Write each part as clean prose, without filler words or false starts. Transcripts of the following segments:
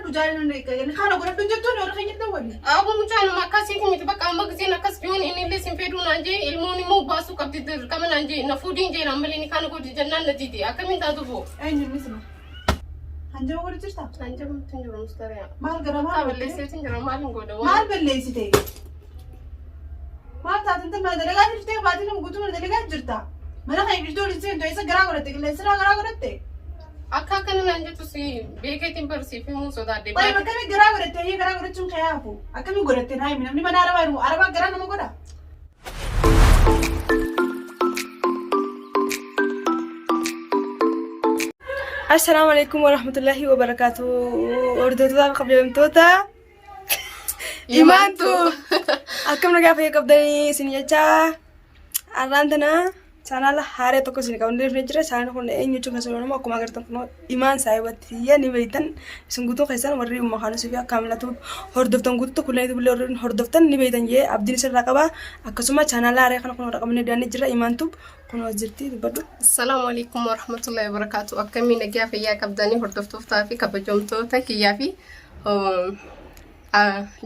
godhadhu jaalala kana godhadhu hin jettuun warra keenya dawwali. Abu mucaan akkasiiti miti bakka amma giseen akkas jiruun inni illee sin fedhuu naan jee ilmoon immoo baasuu qabdi dirqama naan jee na fuudhiin jee naan malee ni kana godhi jennaan na dide akkamiin taatu boo. Eenyu inni sima? Hanjama godhu jirta? Naan jedhamtu hin jiru mustariyaa. Maal gara Bakka maal balleesseetiin jira maal hin godha Maal balleessite? Maal taate mana dalagaa jirtee baatii nama guutuu mana dalagaa jirta? Mana kana jirtu waliin seentu eessa garaa godhatte qilleensa irraa garaa godhatte? Akka akkana naan jettu si beekeetiin barsiif himuu sodaadhe. Waayee akkamii garaa godhatte ayyee garaa godhachuun kee haafu akkamii godhatte naa himi namni mana arabaa jiru arabaa garaa nama godha. Assalaamu alaikum warahmatullahi wabarakaatu. Hordoftoota fi kabajamtoota Imaantu akkam nagaa fayyaa qabdanii isin jecha har'aan tana chaanaala haaraa tokko isin qabannee dhufnee jira. Chaanaalli kun eenyu jechuun kan immoo akkuma agartan kun Imaan saayibatti ni beektan isin guutuu keessan warri umma kaanusii fi akka milatu hordoftan guutuu kunneen billee warri hordoftan ni beektan jee abdiin isinirraa qaba. Akkasuma chaanaala haaraa kana kun warra qabannee dhiyaannee jira. Imaantu kun as jirti dubbadhu. Assalaamu alaikum warahmatullahi wabarakatuh. Akkamii nagaa fayyaa qabdanii hordoftootaa fi kabajamtoota kiyyaa fi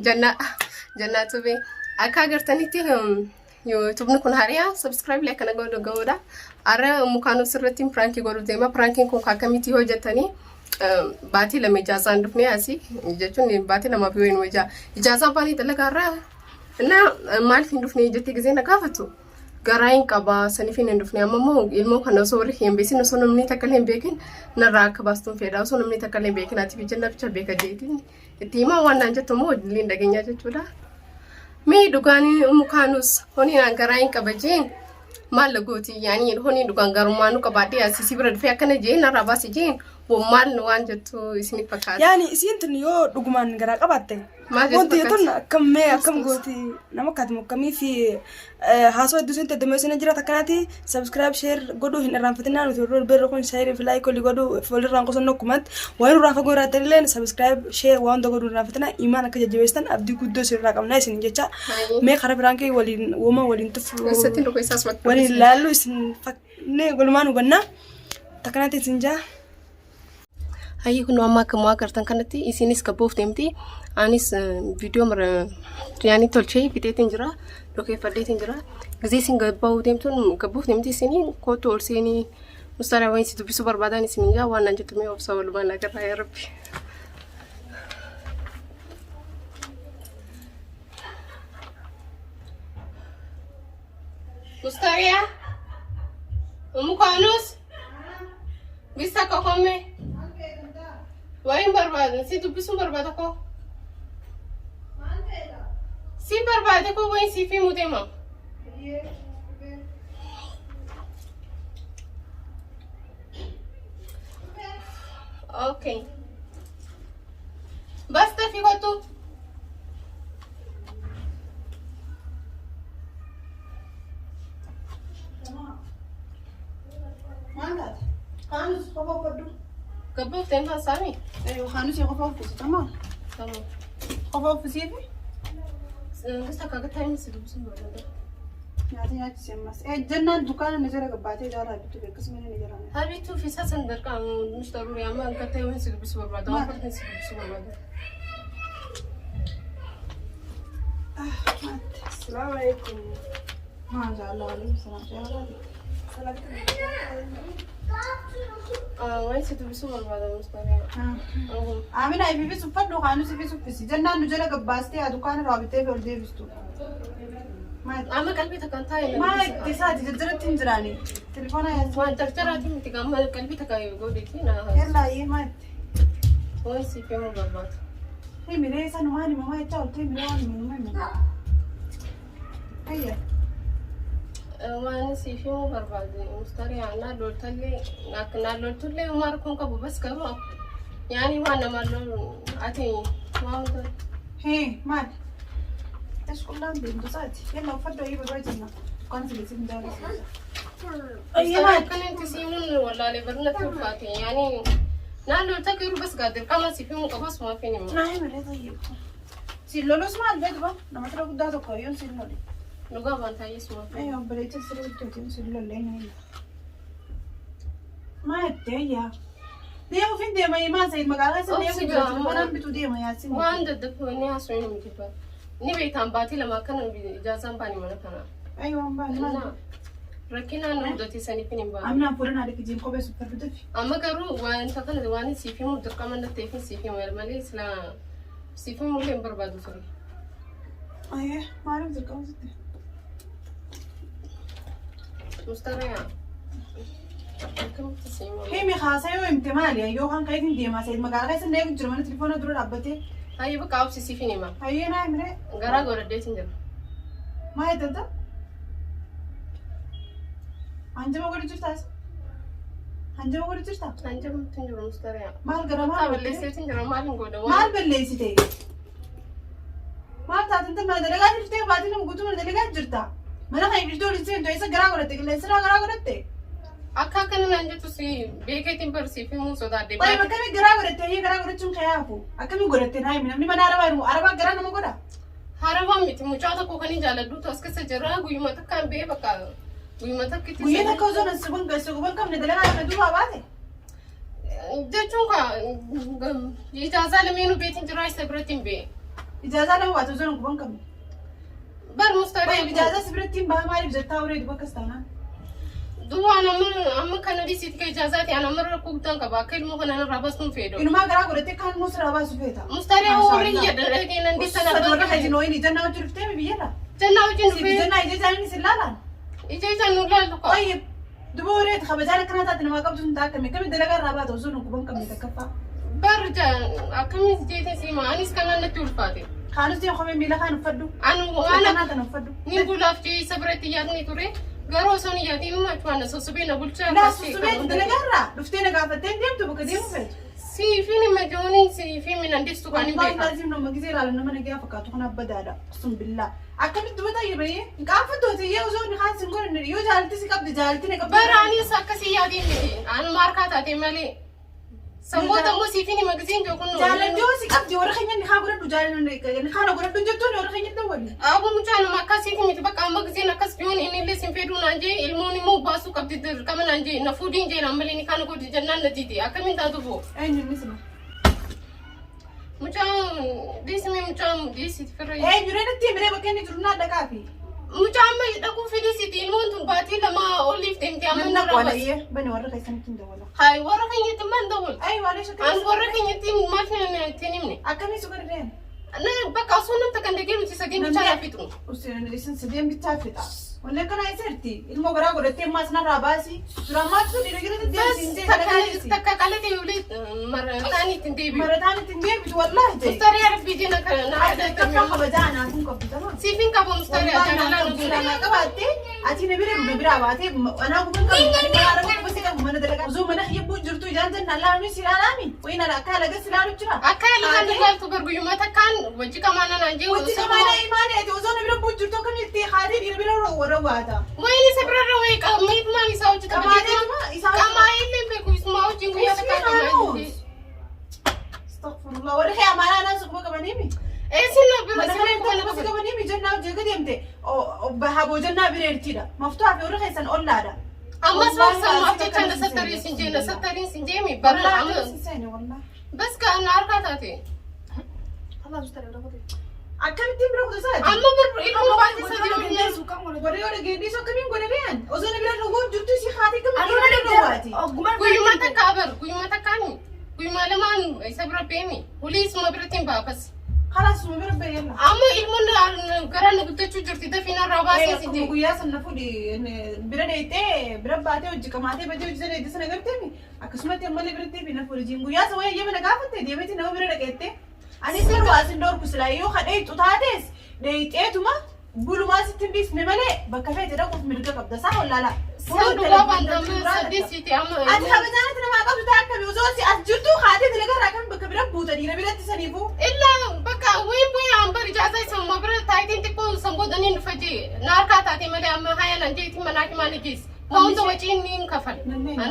jannaa jannaa tube akka agartanitti yuutubni kun hariyaa subscribe like kana godhu ga'uudha. Har'a mukaan sirriitti piraankii godhu deema. Piraankiin kun akkamitti hojjetanii baatii lama ijaazaan dhufnee asii jechuun baatii lamaaf yoo hin ijaa ijaazaan baanii dalagaa irraa na maaliif hin dhufne jettee gisee na gaafatu. Garaa hin qaba saniif hin dhufne amma immoo ilmoo kana osoo warri hin beekin osoo namni takka illee hin beekin narraa akka baastuun fedha osoo namni takka illee hin beekin ati fi jenna bicha beeka jeetiin itti himaa waan naan jettu immoo wajjin dhageenyaa jechuudha. Mee dhugaan mukaanus honiin garaa hin qaba jeen maal gooti yaani honiin dhugaan garummaa nu qabaadhee asii si bira dhufee akkana jeen narraa baasi jeen maal waan jettu isiniif fakkaata. Yaani isiin tun yoo dhugumaan garaa qabaatte Maal jettu wanti fakkaata? tun akkam mee akkam gooti nama akkaatuma akkamii fi haasawaa hedduu isinitti heddumee isin jiraata akkanaati subscribe share godhuu hin irraanfatinaa nuti warri beerri kun share fi like olii godhuu walirraan qosannoo akkumatti waan irraa fagoo irraa illee subscribe share waan hunda godhuu hin irraanfatinaa imaan akka jajjabeessitan abdii guddoo isinirraa qabnaa isin jecha mee karaa biraan kee waliin wooma waliin tuffu Eessatti dhufe isaas matti waliin laallu isin faknee walumaan hubannaa takkanaatti isin jaa. Hayyii kun amma akkuma agartan kanatti isinis gabboof deemti. Anis viidiyoo mara yaani tolchee fixeetiin jira. Dhokeeffadheetiin jira. Gizee isin gabba'uu deemtuun gabboof deemti isinii kootu ol seenii mustaaraa waan isin dubbisuu barbaadan isin yaa waan naan jettu mee obsa walumaan agarraa yaa rabbi. Mustariyaa. Umu Kaanus. Bista kokomme. Wayin barbaada. Si dubbisuun barbaada koo. Si barbaade koo wayin siif himuu deema. Okay. Basta fi kottu. Maal taate? Kaanus qofa uffadhu. Gabboof ta'in saami. Kaanus qofa uffisi tamaa. Tamam. Qofa uffisiifi Basta akka gataa si dubbisuun barbaada. nyaata nyaachise ammas. Jennaan dukkaana ni jala gabbaatee jaalaa bittu akkasuma ni jala. Habitu fi sasan dirqama mش ضروري amma gataa waan si dubbisuu barbaada. Waan fardi si dubbisuu barbaada. Assalamu alaikum. Maasha Allah waalaikum salaam. Waan si dubbisuu barbaada mustariyaa. Amina ififis uffadhu kaanus ifis uffisi. Jennaan nu jala gabbaastee haa dukkaana irraa bittee fi ol deebistu. Amma qalbii takkaan taa'e. Maa itti isaati jajjaratti hin jiraani. Telefoona yaasi. Waan jarjaraatii miti amma qalbii takka godheeti na Yallaa iyyee maa itti. waan siif himuu barbaadu. Himiree isa numaan hima maa itti ooltee himiree waan hima numa hima. Hayya. Waan siif himuu barbaadu mustariyaa naa loltallee akka naa loltullee homaa rakkoon qabu bas garuu yaani waan nama lolu ati waan hunda Hee maal? Es qullaan deemtu isaati. Yalla uffadhu ayyee barbaa jenna. Dukkaana si hin jaalatu. Ayyee maal? Akkana itti siimuun wallaalee barnatti ulfaate yaani naa lolta garuu bas gaa dirqama siif himuu qabas maaf hin himu. Naa himiree tayyee. Siin lolus maal beektu ba? Nama tira guddaa tokko yoon siin lole. Dhugaa waan taa'ees maaf hin Ayyoo obboleettii sirrii guddootiin siin lollee ni. Maa itti ayyaa? Deemuuf hin deema himaan Sa'iid magaalaa keessa Obsi deemu jira. gaa, Telefoonaan bituu deema yaasin. Waan daddafanii haasawuu hin jibba. Ni beektaan baatii lama akkana ijaazaan baani mana kana. Ayyoo waan baane maal? Rakkinaan nu mudate saniif hin baane. Amnaan fuudhan haadha kijiin kophee uffadhu dafi. Amma garuu wanta kana waan siif himu dirqama natti ta'eef siif himu malee sila siif himuu illee hin barbaadu ture. Ayyee maaliif dirqama sitti? Mustariyaa akkamitti si himu? Himi haasaa yoo himte maali? Yoo kan ka'eetiin deemaa Sa'iid magaalaa keessa deemu jira mana telefoona dura dhaabbatee. Hayyee bakka obsi siif hin hima. Hayyee naa himree. Garaa godhadheetiin jira. Maal jettanta? Hanjama godhu jirtaas? Hanjama godhu jirtaa? Hanjamatti hin jiru mustariyaa. Maal gara Maal maal balleesseetiin jira maal hin godha? Maal balleessite? Maal taatanta mana dalagaa jirtee baatii nama guutuu mana dalagaa jirta? Mana kan ibsituu waliin seentu eessa garaa godhatte qilleensa irraa garaa godhatte? Akka akkana naan jettu si beekeetiin barsiif himuu sodaadhe. Baay'ee akkamii garaa godhatte hayyee garaa godhachuun kee haafu akkamii godhatte naa himi namni mana arabaa himu arabaa garaa nama godha? Harabaa miti mucaa tokko kan hin jaalladhutu as keessa jira guyyuma takkaan ba'ee bakka guyyuma takkitti. Guyyaa takka osoo nan suban suban qabne dalagaa kana duubaa baate? Jechuun kaa ijaazaa lameenuu beetiin jira isa biratti hin ba'e. Ijaazaa lama baate osoo nan quban qabne. Bar mustariyaa. Baay'ee ijaazaa si biratti hin baha maaliif jettaa horee duba akkas taanaan? Duwwaan amma amma kana dhiisiiti ka ijaazaati an amma rakkoo guddaan qaba akka ilmoo kana irraa baasuun fedhu. Inumaa garaa godhattee kaan immoo sirraa baasu feeta. Mustariyaa warri hiyya dhageen nan dhiisan Uffata warra hajin wayini jannaa wajjin dhuftee biyyarraa. Jannaa wajjin Siif dhufee jannaa ija isaanii sin laalaan. ija ijaan nu laallu qaba. Tayyib duba horeeti kabajaan akkanaa taate namaa qabdu sun ta'a akkamii akkamii dalagaa irraa baata osoo nu quban qabne takkaffaa. Bar akkamiin jeetiin siima anis kanaan natti ulfaate. Kaanus deemu kophee miila kaan uffadhu. Anu waan Akkanaa kana uffadhu. ni bulaaf jee isa biratti yaadni ture garuu osoo hin yaadin machuana sossobee na bulchaa. Laa sussubeeti dalagaa irraa dhuftee na gaafattee hin deemtu bakka deemu feetu. Siifiin hima jooniin siifii min andistu kan hin Wallahi beekan. laazim nama gisee ilaalu nama nagaa fakkaatu kana badaadha. Sun billaa. Akkamitti duba tayyee bayyee qaanfattooti iyyee osoo inni kaan sin godhanne yoo jaalti si qabdi jaalti na qabdi. Bara anis akkasii yaadin miti anu maarkaa taate malee. Samboota immoo siifiin hima giseen jiru kun. Jaalalti yoo si qabdi warra keenya ni haa godhadhu jaalalli ni haa na godhadhu jettuun warra keenya dawwali. Abu mucaa nama akkasiiti miti bakka amma giseen akkas joon inni illee sin fedhuu naan jee ilmoon immoo baasuu qabdi dirqama naan jee na fuudhiin jee naan malee ni kaan godhi jennaan na diide akkamiin taatu boo. Eenyu inni sima? Mucaan dhiisime mucaan dhiisiti firra. Eenyu ree natti himree bakka inni jiru naa dhaqaafi. Mucaa amma dhaquu fedhiisiti ilmoon tun baatii lama oliif deemte amma Namni nurra qola bas. iyyee bani warra keessanitti hin dawwala. Hayi warra keenyatti maal dawwal? Ayi waan ishee An warra keenyatti maal ittiin himne? Akkamii sugar reen? Na bakka osoo namta kan dhagee nuti sadeen bichaa naa fixu. Isin sadeen bichaa fixa. Wanni akkanaa isa irti. Ilmoo garaa godhattee ammaa sinarraa baasi. Duraan maaltu dhiira jiratti deemsi hin Bas takka qalate ulee marataan ittiin deebi'u. Marataan ittiin deebitu wallaahi ta'e. Mustariyaa rabbii jena kana na Ati takka kabajaa anaaf hin qabdu tamam. Siifin qaba mustariyaa jaalalaa nu Silaa godhe. qabaattee ati na bira na biraa baatee anaa guban qabdu mana araba qubasi qabu mana dalagaa osoo mana hibbuu jirtu ijaan jenna laalu si ilaalaami wayin ala akka alaga si ilaalu jira. Akka alagaan ilaaltu garguyyuma takkaan wajji qamaana naan jee Wanti qamaana imaanii ati osoo na bira buu jirtu akkamitti haatee dhiira bira warra waata. Wayini isa bira irra wayii qaamaayitumaan isaa hojjeta. Qamaaleetuma isaa Qamaayillee beeku isumaa wajjin guyyaa takkaa qamaayillee. Astaghfirullah warri kee amaanaa anaa suquma qabaniimi. Eessin na bira Mana si kana kuma irratti qaban. qabaniimi jennaa hojii gadi deemte haboo jennaa bireertiidha. Maftuhaa fi warri keessan ollaadha. Ammas waan maaf jecha na sattarii sin jee na sattarii sin jeemi bara amma bas ka na harkaa taate. Akkamittiin bira kutu isaati? Amma bar ilmoo baatee sadii olii. Warri yoo dhageenye akkamiin godhe reen? Osoo na bira dhuguu jirtu si haati akkamiin bira dhugwaati? Guyyuma takka abar guyyuma takkaani guyyuma lamaan isa bira beemi hulii isuma biratti hin baafas. Kalaas suma bira bayyalla. Amma ilmoon gara na guddachuu jirti dafii narraa baasee si Akkuma jee. guyyaa sana fuudhi bira dheeyxee bira baatee hojii qamaatee badee hojii sana dheeyxee sana garteemi akkasumatti ammallee biratti bina fuudhi jiin guyyaa sana wayii mana gaafatte deemeeti nama bira dhaqeette. Anis yeroo asin dhorku silaa yoo ka dheeyxu taates dheeyxeetuma bulumaa sitti hin dhiisne malee bakka feete dhaquuf mirga qabda isaa wallaalaa. San dhugaa baantamaa sadii siiti amma. Ati kabajaanatti namaa qabdu ta'a akkami osoo si as jirtu haatee dalagaa irraa akkami bakka bira buuta dhiira biratti saniifuu. Illaa bakka wayin bu'ee an bar ijaazaa isa ma bira taayitiin xiqqoo san godhanii dhufa jee na harkaa taate malee amma haya nan jeetiin manaa himaa ni geessi. Waa hunda wacii inni hin kafale.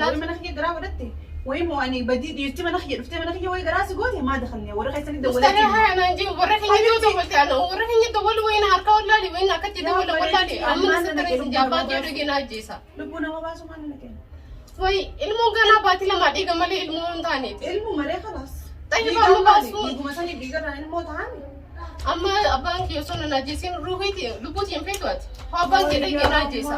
Warri mana kiyya garaa godhatte wayi moo ani badii dhiirti mana kiyya dhuftee mana kiyya wayi garaa si goote maa dakalne warra keessanii Mustariyaa dawwalatii. haya nan jee warra keenya yoo dawwalte ana warra keenya dawwalu wayin harka wallaali wayin akkatti dawwala wallaali amma na sattarii sin jaabbaa ta'e dhagee na ajjeesa. Lubbuu nama baasu maal na kenna? Wayi ilmoon ganaa baatii lamaa dhiiga malee ilmoo hin taaneeti. Ilmu malee kalaas. Xayyiba amma baasuu. Dhiiguma sanii dhiiga irraan ilmoo ta'an. Amma abbaan kee osoo nan ajjeesiin ruuhiiti lubbuuti hin feetu ati. Hoo abbaan kee dhaqee na ajjeesa.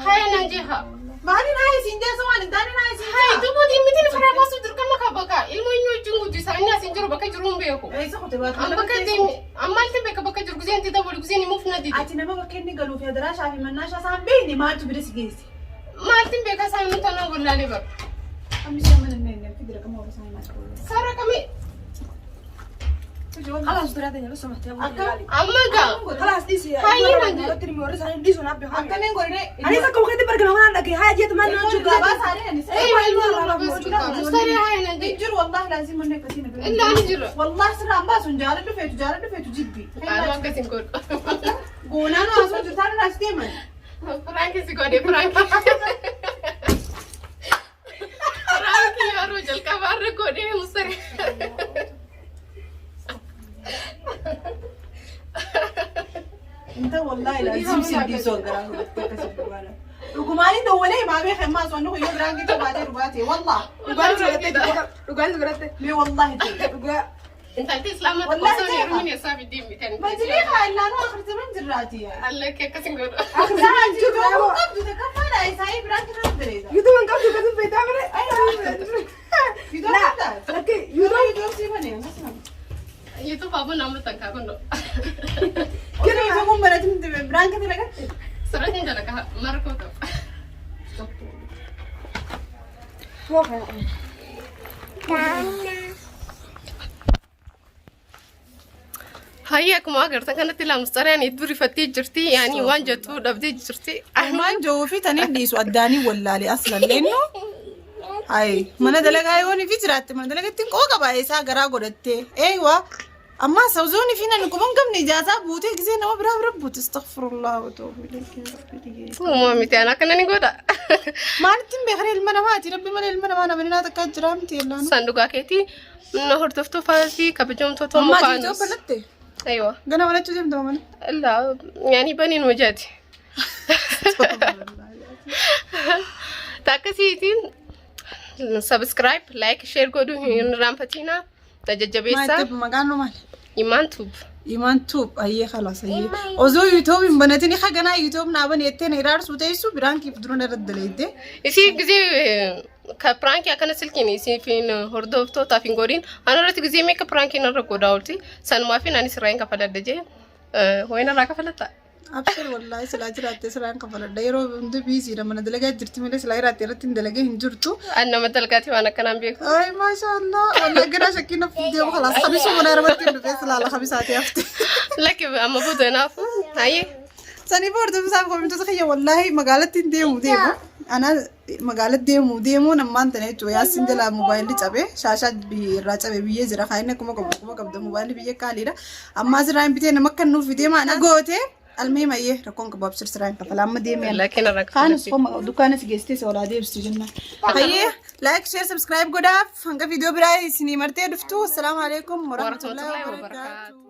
Haya nan jee haa. Maali naa isin jeessa waan hin taane naa isin Hayi jaa. lubbuuti miti ni faraa baasuu dirqama qaba kaa. Ilmoo inni wajjin guddisa inni as hin jiru bakka jiru hin beeku. Eessa kute baatu? An bakka deemi amma illee beeka bakka jiru guzeen itti dabali guzeen himuuf na dide. Ati nama bakka inni galuu fi adaraashaa fi mannaashaa isaan beekne maaltu bira si geesse? Maaltiin beeka isaan nuti tanaan wallaalee bara. Amma ishee mana inni inni fi dirqama warra isaanii maal godhu? Sara kamii خلاص دراتي لو سمحت يا Akka- amma gaa. خلاص ديسي هاي هنا. ورا ساني ديسو نابي Akkamiin godhee? انا اذا كم خدي بركه هنا لك هاي جيت ما نشوف Gabaa isaanii ani Ee ilmoo irraa baasuu qaba. Mustariyaa haya nan jee. Hin jiru wallahi laazim manni akkasii na bira. Illaa ni jira. Wallahi sirraan baasu hin jaaladhu feetu jaaladhu feetu jibbi. Qaama akkasiin godhu. Goonaan haasoo jirtaan irraa si deeman. Piraanki si godhe piraanki. Piraanki yeroo jalqabaa irra godhe mustariyaa. Inta wallahi laazim si dhiisoo garaa godhatte akkasii dhugaadha. Dhugumaanii dawwalee himaa beeka himaa osoo inni guyyoo biraan gidduu baatee dhugaatee wallah. dhugaan biratte Mee wallahi ta'e. dhugaa Intalti islaamaa tokko Wallahi osoo ta'e. heerumin eessaa fidii miti. Majilii haa illaanuu akhirti man jirraati. Allakki akkasin godhu. Akhirti jiru qabdu takka isaanii biraan gidduu bareeda. yuutuuban qabdu kasin feetaa mire Yuutuub La, qabdaa? lakki Yuutuub yuutuub sii banee. Yuutuub aboo nama takkaa kun. Kira yuutuubuun baratin biraan gidduu lagatte. Sirriitti jala markoo qaba. Hayya akkuma agartan kanatti laamusxariyaan hedduu rifattee jirti. Yaani waan jettu dhabdee jirti. Armaan jiruu fi taniin dhiisu addaanii wallaale aslan leennu. Hayi mana dalagaa yoon fi jiraatte mana dalagatti qoo qaba isaa garaa godhatte. Eeywa amma sawzoon fi nan quban qabne ijaasaa buutee gisee nama biraa bira buute astaghfirullah wa atuubu ilayhi rabbi. Uumaa miti ana akkana ni godha. Maalitti hin beekne ilma namaati rabbi mana ilma namaa namni naa takkaa jira miti yellaanu. Sanduuqa keetii hordoftoota fi kabajamtoota Ammaa mukaanus. jiitoo balatte Aywa. gana manachuu deemta mana. La yaani baniin hojaati. Takkasiitiin subscribe, like, share godhuu hin irraanfatinaa. Tajajjabeessaa. Maal maqaan nu maali? Imaan Tube. Imaan Tube ayyee خلاص ayyee osoo yuutuub hin banatin iha ganaa yuutuub naa bane jettee na iraarsuu teessu biraan kiif dura irra daleedde. Isii gisee ka piraankii akkana silkiin isiifin hordoftootaaf hin godhin. Ana irratti gisee meeqa piraankiin irra godhaa oolti. Sanumaafin anis irraa hin kafaladha jee. Ho'ina irraa kafalatta. Abshir wallahi silaa jiraatte silaa hin kafaladha yeroo hundi biisiidha mana dalagaa jirti malee silaa jiraatte irratti hin dalagee hin jirtu. An nama dalgaatii waan akkanaan beeku. Ay maasha Allah wallahi ganaa shakkiin of deemu khalaas khamisuu mana irratti hin dhufee silaa la khamisaatee hafte. Lakki amma booda naafu. Hayyee. Sanii hordoftoota koomitoota kiyya wallahi magaalatti hin deemu deemu. Ana magaalatti deemu deemuun ammaan tana jechuudha. Yaasiin jalaa moobaayilli cabe shaashaa irraa cabe biyyee jira. Kaayinni akkuma qabu akkuma qabda moobaayilli biyya kaaliidha. Ammaa asirraa hin bitee nama akka nuuf fidee maana goote almee mayyee rakkoon qabu abshir siraa hin kafala amma deemee. Lakki narraa Kaanis kafalatti. koma dukkaana si geessitee si olaa deebistu jennaan. Hayyee like share subscribe godhaaf hanga viidiyoo biraa isinii martee dhuftu. Assalaamu alaikum Warahmatullahi warahmatullahi wabarakatuh. wabarakatuh.